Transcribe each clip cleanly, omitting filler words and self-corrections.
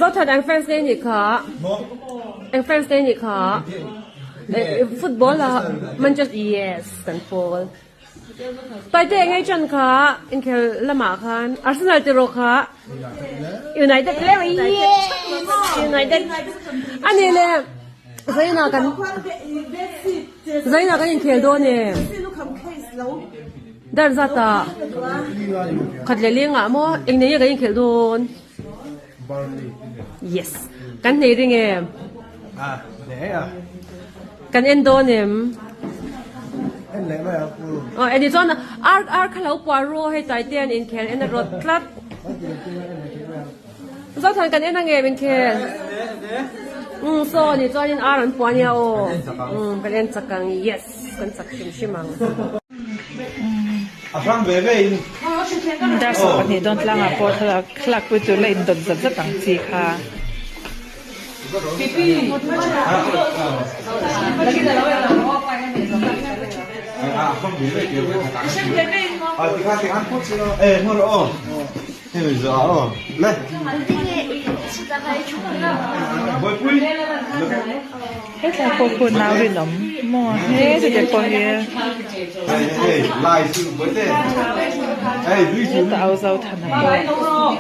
Zothan eng fans nge nih kha? Eng fans nge nih kha? Football ah Manchester yes kan pawl. Taite eng ei chan kha inkhel lamah khan Arsenal tiraw kha United yes United ani le Zaina kan Zaina kan inkhel dawn em? Dar zat ah khat leh leng ah maw eng nei nge kan inkhelh dawn? Yes kan nei ring em? Kan en dawn em? Aw eni chuan ar ar kha lo puah ru hei tlai te an inkhel en a rawt tlat. Zothan kan en ange min khel. Umm saw ni chuanin ar an puah ania aw. Umm kan en chak ang yes kan chak hrim hrim ang. Dar 20 dawn tlangah pawh thlalak thlalak pui tur la indawt zat zat ang chi kha. Hetlai pawh khu nau rinawm maw he chute pawh hi heta au zo than a pawh.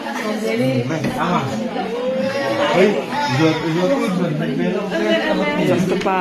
Changtupa.